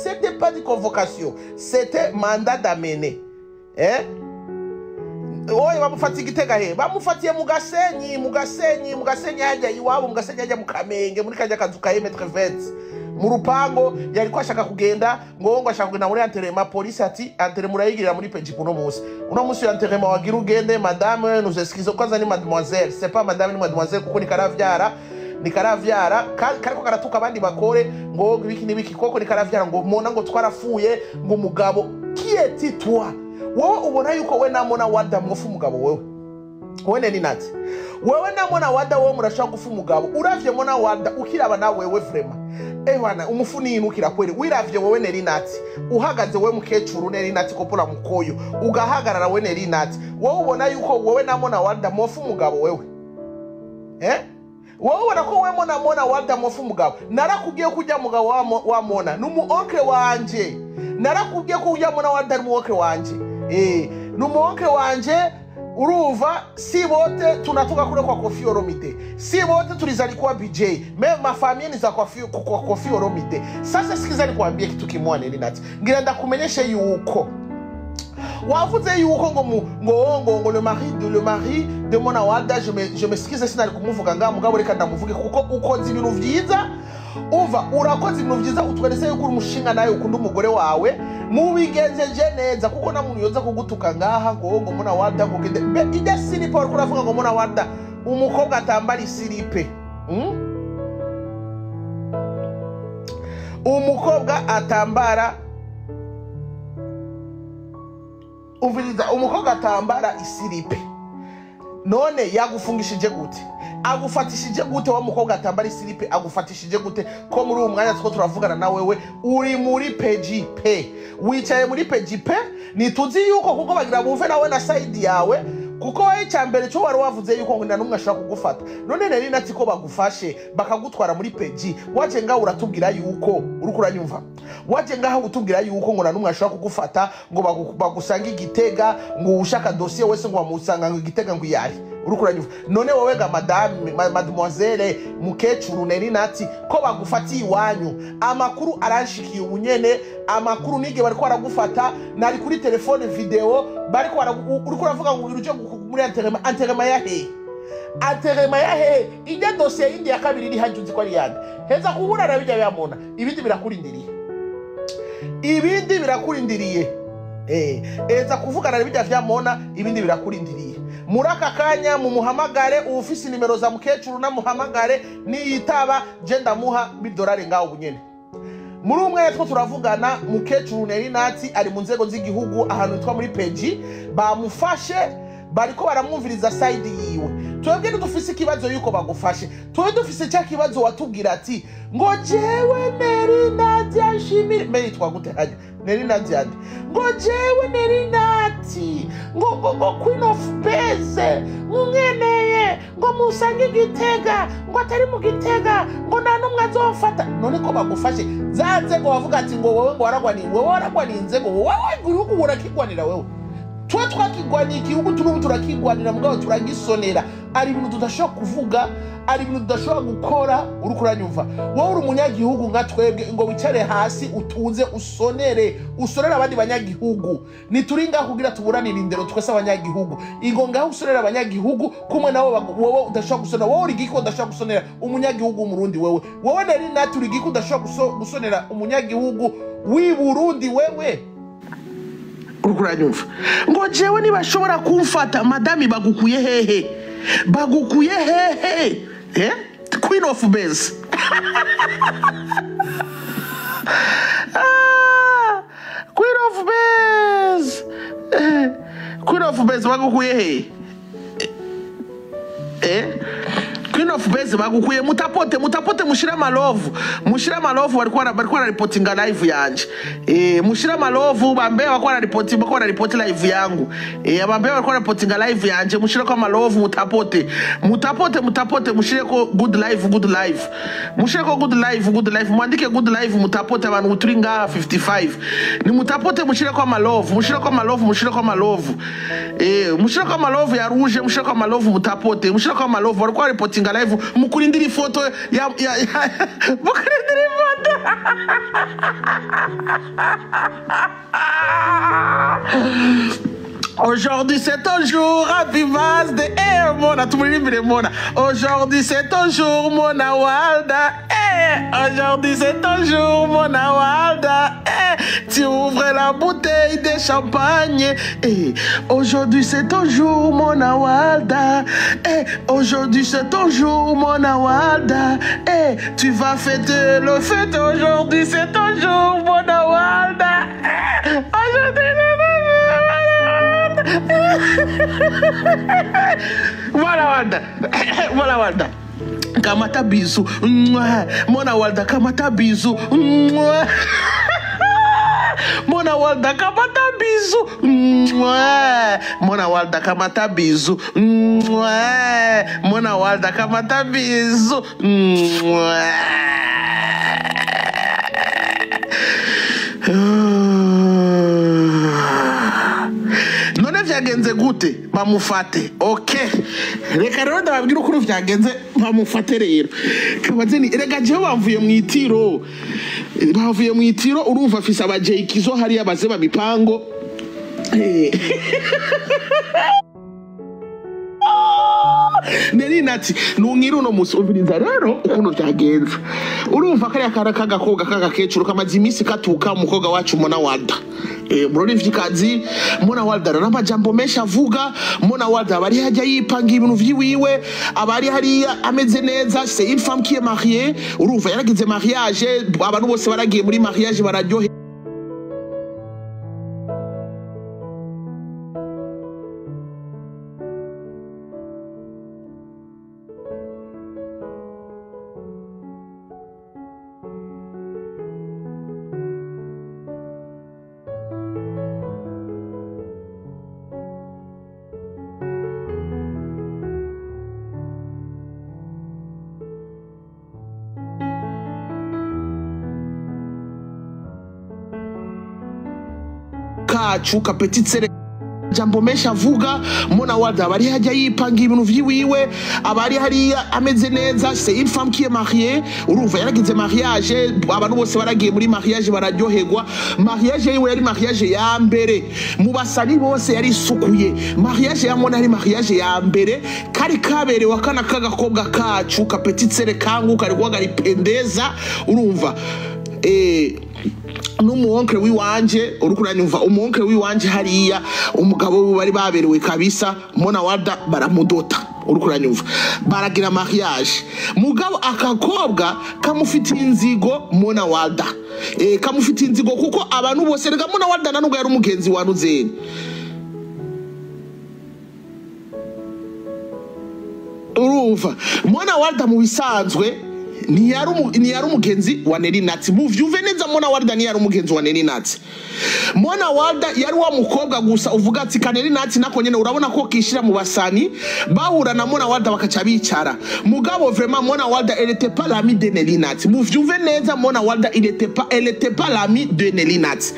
C'était pas de convocation, c'était mandat d'amener. Eh? Oye, bamufatiye Igitega he? Bamufatiye mu Gasenyi, mu Gasenyi, mu Gasenyi hajya iwabo, mu Gasenyi hajya mu Kamenge, muri kajya kazu ka Emetre Vet. Mu rupango yariko ashaka kugenda, ngo ashaka kugenda muri enterrement, police ati enterrement murayigirira muri PJ kuno munsi. Uno munsi enterrement wagira ugende, madame nous excuse, kwanza ni mademoiselle, c'est pas madame ni mademoiselle kuko ni karavyara. Ni karavyara kariko karatuka abandi bakore ngo ibiki nibiki, koko ni karavyara ngo mona ngo twarafuye ngo umugabo qui est toi? Wewe ubona yuko we namona Wada mwofu umugabo wewe. Wewe ni nati. Wewe namona Wada wewe murashaka gufu umugabo. Uravye mona Wada ukiraba na wewe vraiment. Eh wana umufuni inukira kweli. Wiravye wewe neri nati. Uhagaze wewe mukecuru neri nati kopola mukoyo. Ugahagarara wewe neri nati. Wewe ubona yuko wewe namona Wada mwofu umugabo wewe. Eh? Wewe ubona ko wewe mona Wada mwofu umugabo. Narakubwiye kujya mugabo wa mona. Numu oncle wanje. Narakubwiye ko ujya mona Wada mu oncle wanje. Numuonke wanje urumva si bote tunatoka kule kwa Koffi Olomide, si bote tulizalikuwa BJ, me mafamilia ni za kwa Koffi Olomide. Sasa sikiza nikwambie kitu kimoja nini nati ngira ndakumenyeshe yuko wavuze yuko ngo ngo ngo le mari de Mona Wada, je m'excuse sinari kumuvuga nga mugabo reka ndamuvuge kuko ukoze ibintu vyiza. Uva urakoze ibintu vyiza utwerese yuko umushinga nawe ukunda umugore wawe mubigenjeje neza kuko na muntu yoza kugutuka ngaha ngo ngo Mona Wada ngo gende ijya silipe uriko uravuga ngo Mona Wada umukobwa atambara isilipe. Umukobwa atambara umviriza, umukobwa atambara isilipe none yagufungishije gute? Agufatishije gute wa mukobwa atambara isilipe? Agufatishije gute ko muri uwo mwanya two turavugana na wewe uri muri PGP, wicaye muri PGP? Nituzi yuko kuko bagira bumve nawe na side yawe, kuko wewe cyambere cyo wari wavuze yuko ngo nta numwe ashaka kugufata. None nari nati ko bagufashe bakagutwara muri PG, waje ngaho uratubwira yuko uriko uranyumva, waje ngaho utubwira yuko ngo nta numwe ashaka kugufata ngo bagusanga Igitega, ngo ushaka dossier wese ngo bamusanga ngo Igitega ngo yari uriko uranyumva. None wowe ga madame mademoiselle mukecuru neri nati ko bagufatiye iwanyu, amakuru aranshikiye ubunyene, amakuru nige bariko baragufata, nari kuri telefone video bariko uriko uravuga ngo uje muri enterrement. Enterrement ya he? Enterrement ya he? Ijya dossier yindi ya kabiri iri hajunzi ko ari yande heza kuhura na bijya byamona, ibindi birakurindiriye, ibindi birakurindiriye. Eza kuvugana na bijya vyamona, ibindi birakurindiriye. Muraka kanya mumuhamagare ufisi nimero za mukecuru namuhamagare, niyitaba je ndamuha $1 ngaho bunyene. Muri umwe two turavugana mukecuru neri nati ari mu nzego z'igihugu ahantu hitwa muri PG, bamufashe bariko baramwumviriza side yiwe. Twebwe dufise ikibazo yuko bagufashe, twebwe dufise cya kibazo watubwira ati ngo jewe neri nati ashimire mbe yitwa gute hajya neri nati andi ngo jewe neri nati ngo ngo Queen of Base nkeneye ngo musange Igitega ngo atari mu Gitega ngo nta numwe azomfata. None ko bagufashe zanze ngo bavuga ati ngo wowe ngo waragwaniye, wowe waragwaniye inzego, wowe igihugu urakigwanira wewe. Twe twakigwaniye igihugu turubu turakigwanira mugabo turagisonera. Ari ibintu tudashobora kuvuga, ari ibintu tudashobora gukora, uriko uranyumva. Wowe uri umunyagihugu nka twebwe ngo wicare hasi utuze usonere, usonere abandi banyagihugu. Nituri ngaho kugira tuburanire indero twese abanyagihugu. Ingo ngaho usonere abanyagihugu kumwe nawe wowe udashobora gusonera. Wowe uri giko udashobora gusonera umunyagihugu w'Umurundi wewe. Wowe nari nati uri giko udashobora gusonera umunyagihugu w'i Burundi wewe. Uranyumva ngo jewe nibashobora kumfata madami bagukuye hehe, bagukuye hehe? Eh, Queen of Base. Queen of Base, Queen of Base bagukuye hehe? Eh, Queen of Base bagukuye. Mutapote, mutapote, mushira malovu, mushira malovu bariko reportinga live yanje. Mushira malovu bambe bariko report, bariko report live yangu. Bambe bariko reportinga live yanje, mushira kwa malovu, mutapote, mutapote, mutapote, mushire ko good live, good live, mushire ko good live, good live, mwandike good live, mutapote abantu turi ngaha 55 ni mutapote, mushire kwa malovu, mushire kwa malovu, mushire kwa malovu, mushire kwa malovu ya rouge, mushire kwa malovu, mutapote, mushire kwa malovu bariko reportinga live. Mukurindira ifoto ya ya, ya mukurindira ifoto. Aujourd'hui c'est un jour, happy birthday, eh Mona, tumuririmbire Mona. Aujourd'hui c'est un jour, Mona Walda, eh. Aujourd'hui c'est un jour, Mona Walda, eh. Tu ouvres la bouteille de champagne, eh. Aujourd'hui c'est un jour, Mona Walda, eh. Aujourd'hui c'est un jour, Mona Walda, eh. Tu vas fêter le fête, aujourd'hui c'est un jour, Mona Walda, eh. Aujourd'hui c'est un jour. Mona Walda, Mona Walda, kamata bizu, Mona Walda, kamata bizu, Mona Walda, kamata bizu, Mona Walda, kamata bizu, Mona Walda, kamata bizu. None vyagenze gute bamufate? Okay, reka rero ndababwira ukuntu vyagenze bamufate. Rero kabaze ni reka jewe bamvuye mu itiro, bavuye mu itiro. Urumva afise abajeyikizo hariya baze bamipango. Neri nati nungira uno musi. Umviriza rero ukuntu vyagenze. Urumva kariya kana k'agakobwa k'agakecuru kamaze iminsi katuka umukobwa wacu Mona Walda. Murorivyikazi Mona Walda n'amajambo menshi avuga. Mona Walda abari hajya yipanga ibintu vyiwiwe, abari hariya ameze neza. C'est une femme qui est mariée. Urumva yaragize mariage, abantu bose baragiye muri mariage bararyohe. Kacu ka petite sere jambo menshi avuga. Mona Walda abari hajya yipanga ibintu vyiwiwe, abari hariya ameze neza. C'est une femme qui est mariée. Urumva yaragize mariage, abantu bose baragiye muri mariage bararyoherwa. Mariage yiwe yari mariage ya mbere mu basani bose, yari isukuye. Mariage ya Mona yari mariage ya mbere, kari kaberewe akana k'agakobwa kacu ka petite sere kangu kari kubagaripendeza. Urumva n'umuonkre wiwanje, uriko uranyumva, umuonkre wiwanje hariya umugabo we bari baberewe kabisa. Mona Walda baramudota, uriko uranyumva, baragira mariage. Mugabo akakobwa kamufitiye inzigo Mona Walda, kamufitiye inzigo kuko abantu bose rega Mona Walda nanubwo yari umugenzi wa Ruzeni. Urumva Mona Walda mu bisanzwe ntiyari umugenzi wa Neri Nati. Muvyumve neza, Mona Walda ntiyari umugenzi wa Neri Nati. Mona Walda yari wa mukobwa gusa uvuga ati Kaneri Nati nako nyene urabona ko kishira mu basani bahura na Mona Walda bakaca bicara. Mugabo vraiment Mona Walda elle était pas l'amie de Neri Nati. Muvyumve neza, Mona Walda il était pas, elle était pas l'amie de Neri Nati.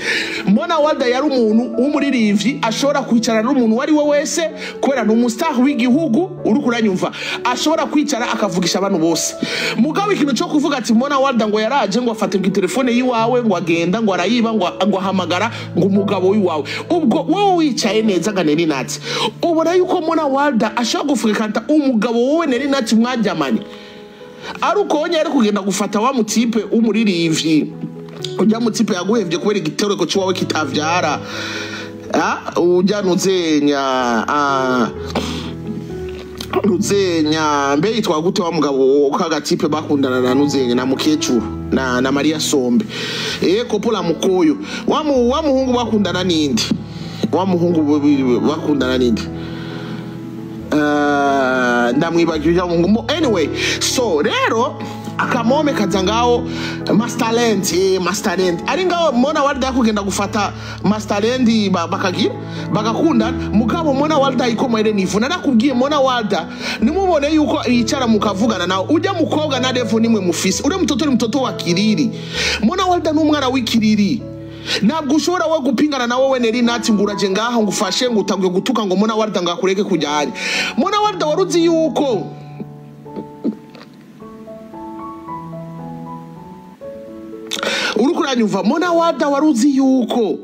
Mona Walda yari umuntu w'umuririmbyi ashobora kwicara n'umuntu wari we wese kubera ni umustar w'igihugu, uriko uranyumva, ashobora kwicara akavugisha abantu bose. Mugabo ikintu cyo kuvuga ati Mona Walda ngo yaraje ngo afate ngo telefone yiwawe ngo agenda ngo arayiba ngo ahamagara ngo umugabo wiwawe, ubwo wowe wicaye neza ga Neri Nati ubona yuko Mona Walda ashobora gufrekanta umugabo wowe Neri Nati mwajyamanye, ari uko wonye ari kugenda gufata wa mutipe w'umuririmbyi, ujya mutipe yaguhevye kubera igitereko cy'iwawe kitavyara, ujya nuzenya Nuzenya mbe yitwa gute wa mugabo kagatipe bakundana na Nuzenya na mukecuru na Maria Sombe, kopola mukoyo wa muhungu bakundana ninde, wa muhungu bakundana ninde, ndamwibagiye mungu. Anyway, so rero akamome kaza ngaho Masterland, Masterland ari ngaho Mona Walda yakugenda gufata Masterland bakagira bagakundana. Mugabo Mona Walda ikoma ile nivu narakubwiye Mona Walda nimubone yuko yicara mukavugana nawe ujya mukobwa na revo nimwe mufise ure mtoto ni mtoto wa Kiriri. Mona Walda n'umwana w'Ikiriri. Ntabwo ushobora we gupingana na wowe Neri Nati ngo uraje ngaha ngo ufashe ngo utangiye gutuka ngo Mona Walda ngakureke kujyanye. Mona Walda waruzi yuko Uranyumva? Mona Wada, waruzi yuko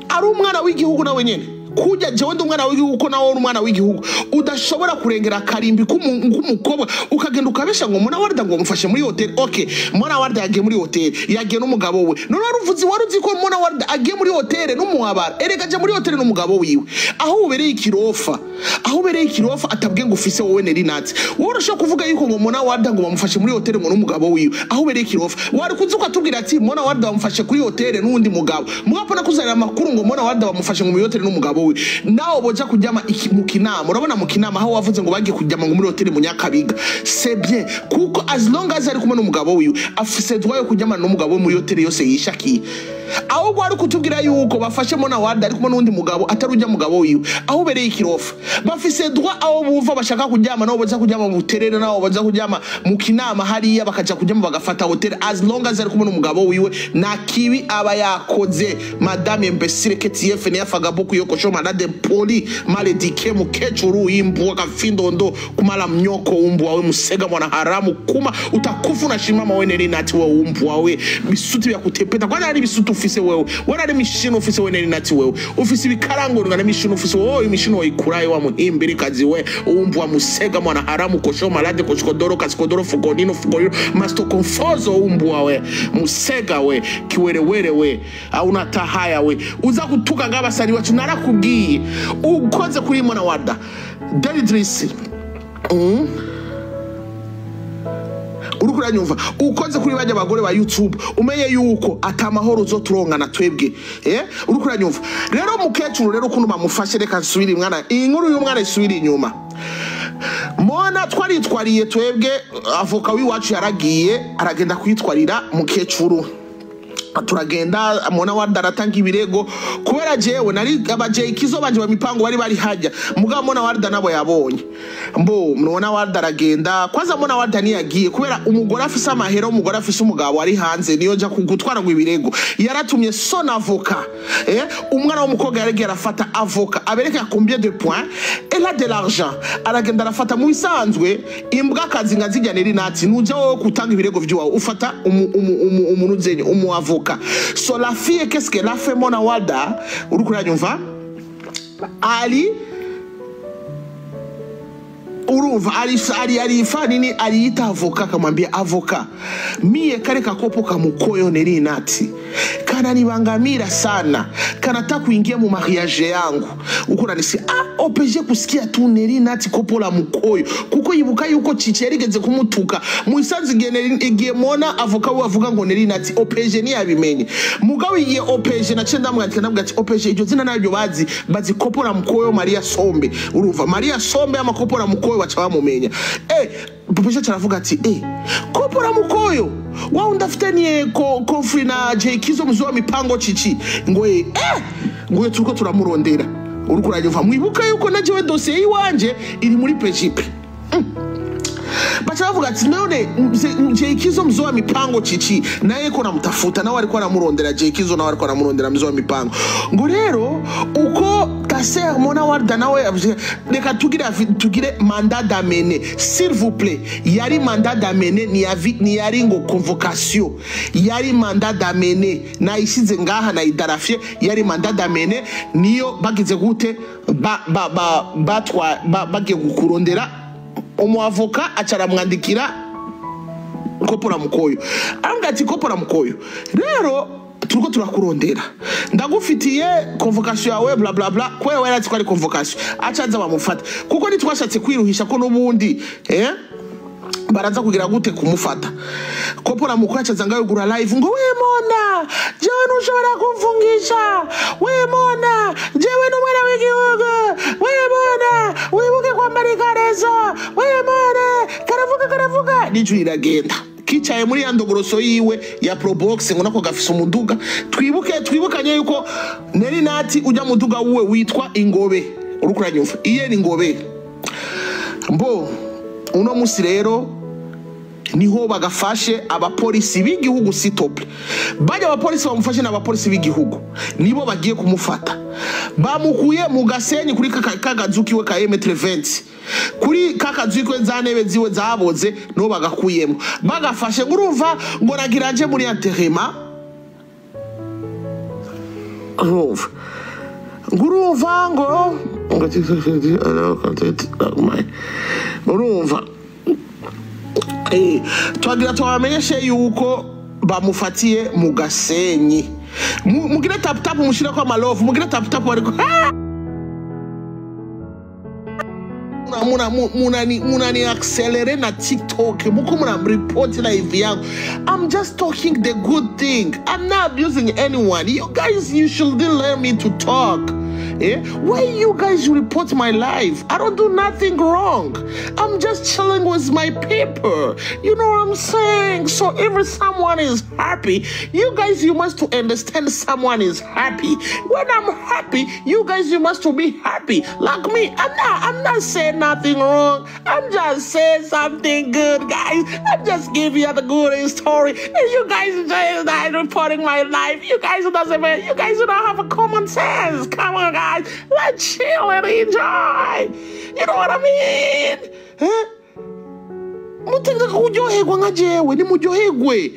ari umwana w'igihugu nawe nyene, kujya jewe ndi umwana w'igihugu, ko nawe uri umwana w'igihugu, udashobora kurengera akarimbi k'umukobwa ukagenda ukabesha ngo Mona Warda ngo mufashe muri hoteli. Okay, Mona Warda yagiye muri hoteli, yagiye n'umugabo we. None waruvuze, waruzi ko Mona Warda agiye muri hoteli n'umuhabara? Erega aja muri hoteli n'umugabo wiwe. Aho ubereye ikirofa, aho ubereye ikirofa, atabwe ngo ufise wowe Nelly Nat. Wowe urashobora kuvuga yuko ngo Mona Warda ngo bamufashe muri hoteli ngo n'umugabo wiwe. Aho ubereye ikirofa, wari kuza ukatubwira ati Mona Warda bamufashe kuri hoteli n'undi mugabo, mugapona kuzanira amakuru ngo Mona Warda bamufashe ngo muri hoteli n'umugabo we. Nawe boja kuryama mu Kinama. Urabona mu Kinama aho wavuze ngo bagiye kuryama ngo muri hoteli mu Nyakabiga, c'est bien, kuko as long as ari kumwe n'umugabo wiwe, afise droit yo kuryamana n'umugabo we muri hoteli yose yishakiye. Ahubwo wari kutubwira yuko bafashe Mona Warda ari kumwe n'undi mugabo atari ujya mugabo wiwe. Aho ubereye ikirofa, bafise droit aho bumva bashaka kuryama, nabo baza kuryama mu Buterere, nabo baza kuryama mu Kinama hariya, bakaja kuryama bagafata hotel, as long as ari kumwe n'umugabo wiwe, nta kibi aba yakoze. Madame imbécile que tu es, feneyafaga boku yokosho, malade poli maledike, mukecuru imbwa kafindondo kumala mnyoko, umbwa we, musega mwana haramu, kuma utakufa unashimama we Nelly Nat we, umbwa we, bisuti vya kutepeta. Kwanza ari bisuti ufise wewe, wena ari mishino ufise we Nelly Nat wewe, ufise ibikarango ngana mishino ufise wowe, imishino wayikuraye wa muhimbiri kazi we, umbwa musega mwana haramu, kosho malade koshikodoro kasikodoro fugonino fugonino masto konfozo, umbwa we, musega we, kiwerewere we, auna tahaya we, uza kutuka ngabasani wacu. Narakubwiye, ukoze kuri Mona Warda Delidris, uriko uranyumva? Ukoze kuri bajya abagore ba YouTube, umenye yuko atamahoro uzoturongana twebwe. Uriko uranyumva? Rero mukecuru, rero ukuntu bamufashe, reka nsubire mwana, iyi nkuru y'umwana isubire inyuma. Mona twaritwariye twebwe, avoka w'iwacu yaragiye aragenda kwitwarira mukecuru, turagenda, Mona Warda aratanga ibirego. Kubera jewe nari abajeyikizo banje ba mipango bari hajya, mugabo Mona Warda nabo yabonye mbo Mona Warda aragenda. Kwanza Mona Warda niyagiye kubera umugore afise amahera, umugore afise umugabo ari hanze, niyo nja gutwara ngo ibirego. Yaratumye son avocat, umwana w'umukobwa yaragiye arafata avocat abereka combien de points elle a de l'argent, aragenda arafata. Mu bisanzwe imbwa kazi nka zijya Nelly Nat, nuja wowe gutanga ibirego vy'iwawe ufata umuntu zenye umu avocat. So la fille, qu'est-ce qu'elle a fait, Mona Walda? Uriko uranyumva? Ali urumva ari ali nini, aliita avocat, akamwambia avocat, mie kale kakopo kamukoyo Nelly Nat kananibangamira sana, kanataka kuingia mu mariage yangu. Uko nanisi ah OPG kusikia tu Nelly Nat kopo la mukoyo, kuko ibuka yuko Chichi yarigeze kumutuka mu isanzu. Igihe Mona avocat we avuga ngo Nelly Nat, OPG ntiyabimenye. Mugabo igihe OPG nace ndamwandika, ndamubwira ati OPG iryo zina naryo bazi, bazi kopo la mukoyo Maria Sombe. Urumva Maria Sombe amakopo la mukoyo baca bamumenya. OPG aravuga ati kopo la mukoyo wa undafitaniye conflit na Jay Kizo mzee wa mipango Chichi, ngo ngo turiko turamurondera. Uriko uranyumva? Mwibuka yuko na jewe dossier yiwanje iri muri PJP. Baca bavuga ati none Jay Kizo mzee wa mipango Chichi naye ko namutafuta, nawe ariko aramurondera Jay Kizo, nawe ariko aramurondera mzee wa mipango. Ngo rero uko taser Mona Warda nawe reka tugire mandat d'amener, s'il vous plaît. Yari mandat d'amener, ni yavi ni yari ngo convocation, yari mandat d'amener. Nayishize ngaha, nayidarafye, yari mandat d'amener. Niyo bagize gute, ba ba ba batwa ba, bagiye kukurondera umuavoka, aca aramwandikira kopora mukoyo, arambwira ati kopora mukoyo rero turiko turakurondera, ndagufitiye convocation yawe, bla bla bla. Kwewe yari azi ko ari convocation, aca aza bamufata, kuko ntitwashatse kwiruhisha ko n'ubundi baraza kugira gute kumufata. Kopora mukoyo aca ngayo gura live ngo we Mona, jewe ntushobora kumfungisha, we Mona, jewe n'umwana w'igihugu, we Mona, wibuke kwambara ikarezo, we Mona, karavuga karavuga n'ijwi riragenda, kicaye muri ya ndogoroso yiwe ya Probox, ngo nako gafise umuduga. Twibuke, twibukanye yuko Nelly Nat ujya muduga wuwe witwa Ingobe. Uriko uranyumva? Iye ni Ingobe. Mbo uno musi rero niho bagafashe abapolisi b'igihugu, sitople bajya abapolisi bamufashe, n'abapolisi b'igihugu nibo bagiye kumufata. Bamukuye mu Gasenyi kuri kakazu kiwe ka M20, kuri kakazu kiwe, za ntebe ziwe zaboze, nibo bagakuyemo bagafashe. Ngo urumva ngo nagira nje muri enterrement. Urumva ngo urumva ngo urumva twagira twabamenyeshe yuko bamufatiye mu Gasenyi. Mugire tap tap, mushire ko amalove, mugire tap tap ariko munani accelerate na TikTok muko muna report live yangu. I'm just talking the good thing. I'm not abusing anyone. You guys, you should learn me to talk. Why you guys report my life? I don't do nothing wrong. I'm just chilling with my people. You know what I'm saying? So if someone is happy, you guys, you must to understand someone is happy. When I'm happy, you guys, you must to be happy. Like me, I'm not saying nothing wrong. I'm just saying something good, guys. I'm just giving you the good story. And you guys just not reporting my life. You guys doesn't, you guys don't have a common sense. Come on, guys. Let's chill and enjoy. You know what I mean? Huh? Mutegeka kuryoherwa nka jewe, nimuryoherwe.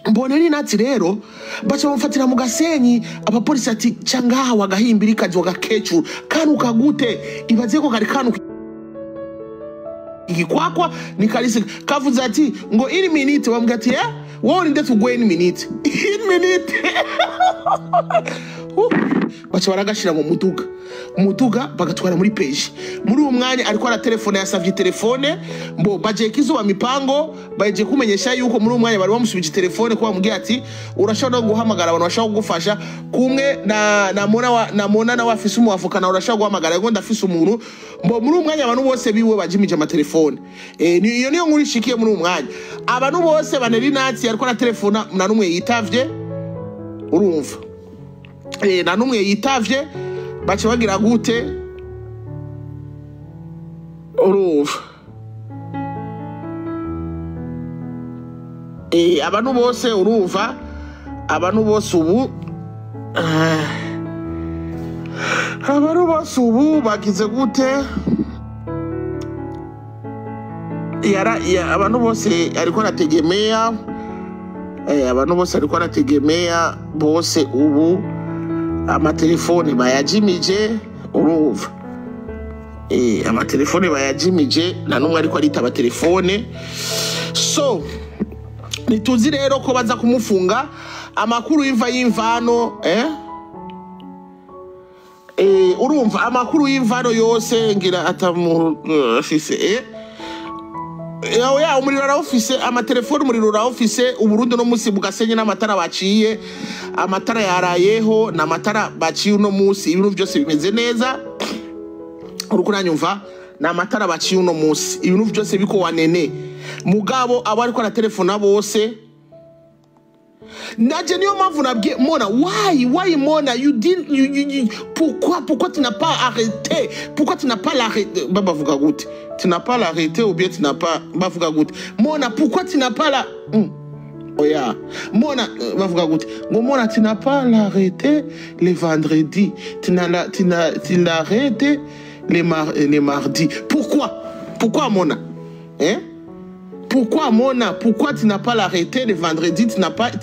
Mbona ni nati rero baca bamufatira mu Gasenyi, abapolisi ati cangaha wagahimbirikazi wagakecuru kanu kagute, ibaze ko kari kanu igikwakwa ni kalisi kavuze ati ngo ini minute, bamubwira ati wowe urinde tugwe ini minute, ini minute. Baca baragashira mu muduga, umuduga bagatwara muri page. Muri uwo mwanya ariko ara telefone, yasavye telefone mbo baje kizuba mipango, baje kumenyesha yuko muri uwo mwanya bari bamusubije telefone, ko bamubwiye ati urashobora guhamagara abantu bashaka kugufasha kumwe na Mona wa, na Mona na wafise umuavoka na urashobora guhamagara ngo ndafise umuntu mbo. Muri uwo mwanya abantu bose biwe bajimije amatelefone. Iyo niyo nkuru ishikiye muri uwo mwanya, abantu bose baneri natsi ariko na telefone na numwe yitavye, urumva na numwe yitavye, baca bagira gute, urumva abantu bose, urumva abantu bose ubu abantu bose ubu bagize gute, yara abantu bose ariko arategemea, abantu bose ariko arategemea bose ubu amatelefone bayajimije, urumva amatelefone bayajimije, na numwe ariko aritaba telefone. So nituzi rero ko baza kumufunga. Amakuru y'imva y'imvano urumva amakuru y'imvano yose ngira atamu afise ya umuriro arawufise, amatelefone umuriro arawufise. Uburundi no musi bugasenye n'amatara baciye, amatara yarayeho n'amatara baciye uno musi, ibintu byose bimeze neza. Uruko uranyumva, n'amatara baciye uno musi, ibintu byose biko wanene. Mugabo abo ariko aratelefona bose naje, niyo mpamvu nabwiye Mona, why Mona, you didn't you pourquoi tu n'as pas arrêté, pourquoi tu n'as pas l'arrêté, bavuga gute, tu n'as pas l'arrêté ou bien tu n'as pas, bavuga gute Mona, pourquoi tu n'as pas la oya Mona, bavuga gute ngo Mona, tu n'as pas l'arrêté le vendredi, tu l'as arrêté les mardis, pourquoi Mona, hein? Pourquoi Mona, pourquoi tu n'as pas l'arrêté le vendredi, tu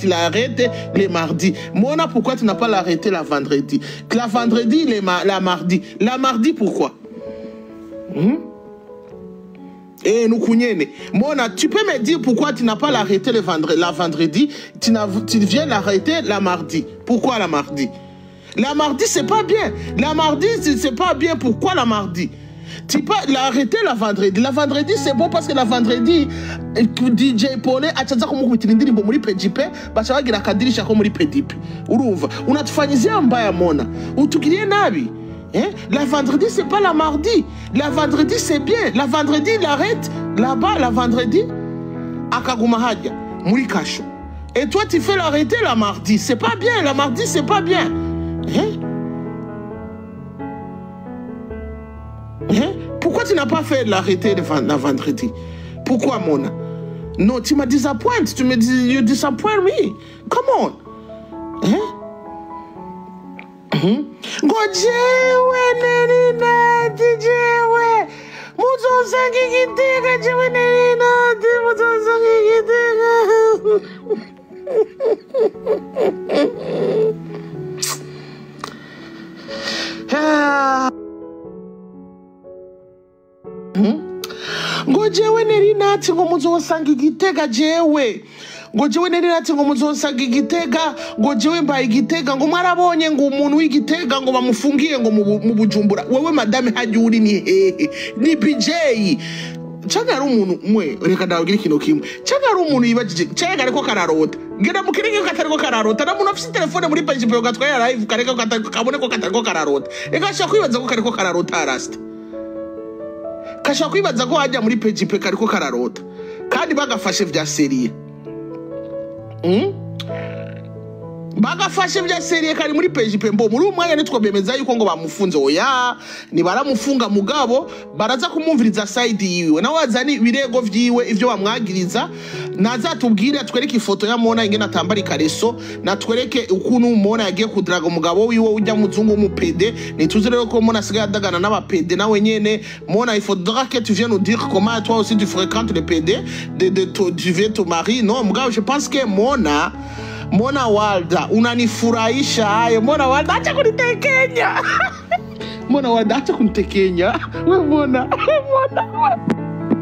l'as arrêté le mardi? Mona, pourquoi tu n'as pas l'arrêté la vendredi? La vendredi, la mardi. La mardi, pourquoi? Et nous kounyene. Mona, tu peux me dire pourquoi tu n'as pas l'arrêté le vendredi, la vendredi, tu viens l'arrêter la mardi. Pourquoi la mardi? La mardi, c'est pas bien. La mardi, c'est pas bien. Pourquoi la mardi? Tu peux l'arrêter la vendredi. La vendredi, c'est bon parce que la vendredi, DJ Pone, achaza kumukubitira indirimbo muri PGP, bacha bagira akadirisha ko muri PDP. Urumva, unatufanyizia mbaya Mona. Utugirie nabi. La vendredi, c'est pas la mardi. La vendredi, c'est bien. La vendredi, l'arrête là-bas, la vendredi, akaguma haja, muri kasho. Et toi, tu fais l'arrêter la mardi. C'est pas bien. La mardi, c'est pas bien. Hein? Hein? Pourquoi tu n'as pas fait l'arrêter la vendredi? Pourquoi, Mona? Non, tu m'as disappoint. Tu me dis, you disappoint me. Come on. Hein? Ngo jewe neri nati jewe muzozanga igitega jewe neri nati muzozanga igitega. Jewe Nelly Nat, ngo muzosanga igitega. Jewe ngo jewe Nelly Nat, ngo muzosanga igitega, ngo jewe mbaye igitega, ngo mwarabonye ngo umuntu w'igitega ngo bamufungiye ngo mu Bujumbura. Wewe madame, hajya uri ni hehe? Ni BJ canke hari umuntu mwe? Reka ndababwira ikintu kimwe. Canke hari umuntu yibajije, canke ariko kararota? Ngenda mukirenge ko katariko kararota. Na muntu afise telefone muri page gatwaye live, kareka kabone ko katariko kararota. Reka, ashaka kwibaza ko kariko kararota. Rasta kashaka kwibaza ko hajya muri PGP kariko kararota, kandi bagafashe vya sérieux. Bagafashe vya sérieux, kari muri PGP. Mbo muri uyu mwanya nitwabemeza yuko ngo bamufunze. Oya, nibaramufunga, mugabo baraza kumwumviriza side yiwe, nawe azana ibirego vyiwe, ivyo bamwagiriza. Nazatubwire, atwereke ifoto ya Mona ingene atambara ikareso, natwereke ukuntu Mona yagiye kudraga umugabo wiwe ujya muzungu w'umupede. Nituzi rero ko Mona asigaye adagana n'abapede nawe nyene. Mona, il faudra que tu viennes nous dire comment toi aussi tu fréquentes les PD de tu viens ton mari. Non, mugabo, je pense que Mona, Mona Walda, unanifurahisha hayo. Mona Walda, acha kunitekenya. Mona Walda, acha kunitekenya. We Mona, we Mona,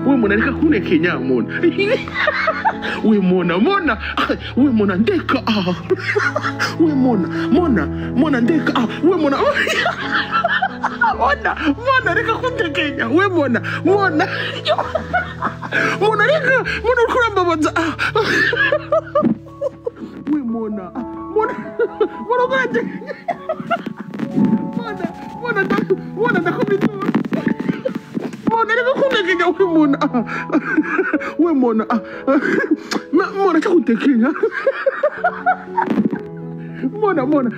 we Mona, reka kuntekenya Mona. We Mona, Mona, we Mona, ndeka. Ah. We Mona, Mona, Mona, ndeka. Ah. We Mona, Mona, Mona, reka kuntekenya. We Mona, Mona, Mona, reka, Mona, uriko urambabaza. Ah. We Mona, Mona, Mona, urantekenya. Mona, Mona, Mona, ndakubita. Mona, reka kuntekenya. We Mona, ah. We Mona, ah. Mona, acha kuntekenya. Mona, Mona, ah, Mona,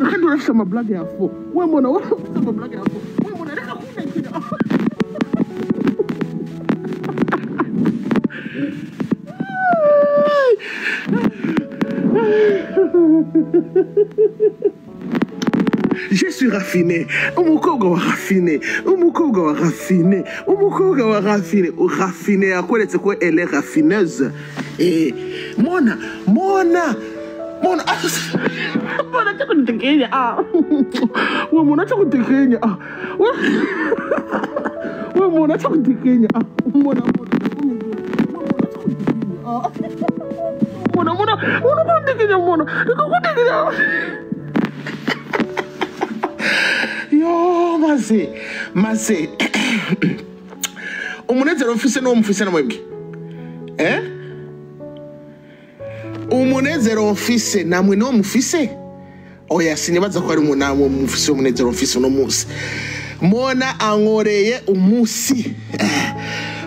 kandi urafise amablague ya fo. We Mona, urafise amablague ya fo. We Mona, reka kuntekenya. Je suis raffiné, umukobwa wa raffiné, umukobwa wa raffiné, umukobwa wa raffiné, raffiné akweretse ko elle est raffineuse. Eh, Mona, Mona, Mona, Mona, acha kunitekenya. Ah. We Mona, acha kunitekenya. Ah. We Mona, acha kunitekenya. Ah. Mona, Mona, Mona, acha kunitekenya. Ah. Mona, Mona, Mona, kunitekenya Mona. Reka kuntekenya. Yo, maze, maze. Umunezero mfise n'uwo mufise na mwebwe. Eh? Umunezero mfise namwe niwo mufise? Oya, sinibaza ko ari umunamwe mufise umunezero mfise uno munsi. Mona ankoreye umunsi.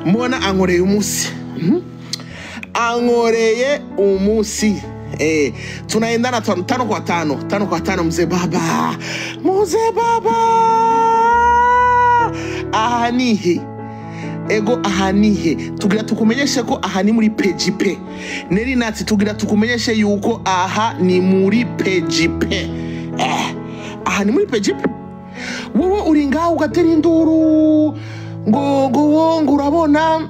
Mona ankoreye umunsi. Ankoreye umunsi. Eh, tunaendana tano, tano kwa tano, tano kwa tano. Mzee baba, mzee baba, aha nihe? Ego, aha nihe? Tugira tukumenyeshe ko aha ni muri PGP. Nelly Nat, tugira tukumenyeshe yuko aha ni muri PGP. Eh, aha ni muri PGP. Wowe uri ngaho ugatera induru ngo ngo urabona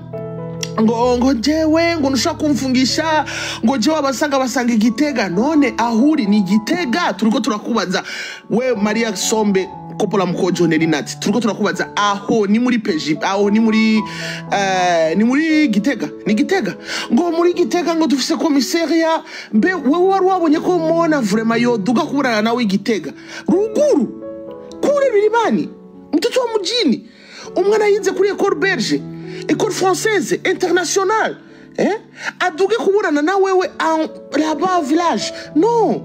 ngo jewe ngo ntushaka kumfungisha, ngo jewe abasanga basanga igitega. None ahuri ni igitega? Turiko turakubaza we Maria Sombe Kopola Mkojo Nelly Nat, turiko turakubaza, aho ni muri PG, aho ni muri ni muri Gitega? Ni Gitega? Ngo muri Gitega ngo dufise commissariat. Mbe wewe wari wabonye ko Mona vraiment yoduga kuburana nawe Igitega ruguru kure birimani? Mtoto wa mjini, umwana yize kuri École Belge, École Française Internationale, eh, aduge kuburana na wewe en là-bas au village? Non,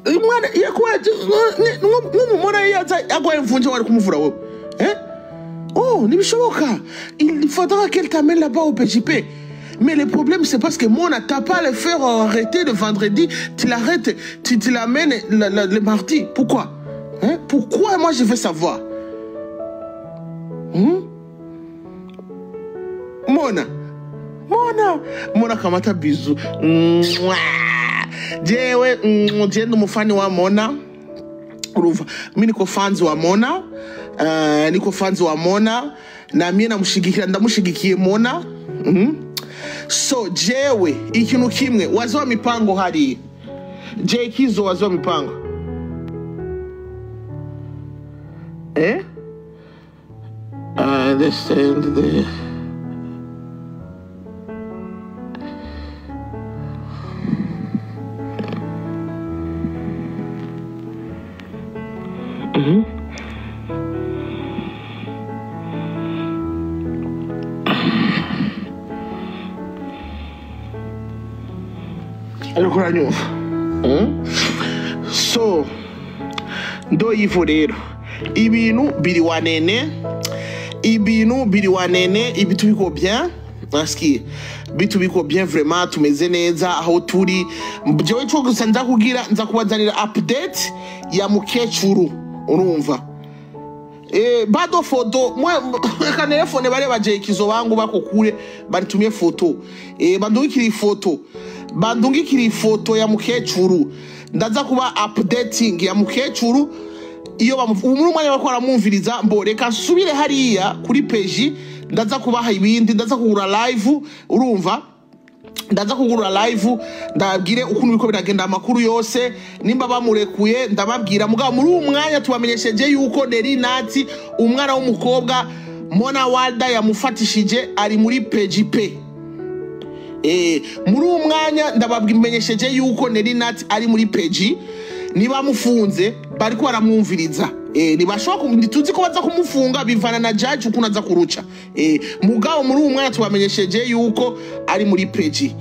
Umwana yakuwa nk'umumona yaza agwaye imvunja, wari kumuvura wewe? Eh, oh, ntibishoboka. Il faudra qu'elle t'amène là-bas au PJP. Mais le problème, c'est parce que Mona, t'as pas à le faire arrêter le vendredi, tu l'arrêtes, tu l'amènes le mardi. Pourquoi? Hein? Pourquoi? Moi, je veux savoir. Mona, Mona, Mona, kamata bisou. Mwah. Jewe, je ndi umufani wa Mona. Urumva, mi niko fans wa Mona. Niko fans wa Mona. Na mie namushigikira, ndamushigikiye Mona. So jewe ikintu kimwe, wazi wa mipango hariya. Je kizo wazi wa mipango. Eh? I understand the ariko uranyumva. So ndo hivyo rero ibintu biri wanene, ibintu biri wanene, ibitu biko bien nasikiye bitu biko bien vraiment, tumeze neza aho turi. Jewe ico gusa nza kugira, nza kubazanira update ya mukecuru, urumva. Bado foto mwe reka telefone bare baje ikizo bangu bako kure baritumye foto, bandungikira ifoto, bandungikira ifoto ya mukecuru. Ndaza kuba updating ya mukecuru iyo muri umwanya bariko baramwumviriza. Mbo reka nsubire hariya kuri peji, ndaza kubaha ibindi, ndaza kugura live, urumva, ndaza kugura live ndabwire ukuntu biko biragenda, amakuru yose nimba bamurekuye ndababwira. Mugabo muri uwo mwanya tubamenyesheje yuko Nelly Nat umwana w'umukobwa Mona Walda yamufatishije ari muri PGP. Muri uwo mwanya ndababwimenyesheje yuko Nelly Nat ari muri PG, niba mufunze bariko baramwumviriza. Nibashobora ntituzi ko baza kumufunga, bivana na judge ukuntu aza kuruca. Mugabo muri uwo mwanya tubamenyesheje yuko ari muri PG.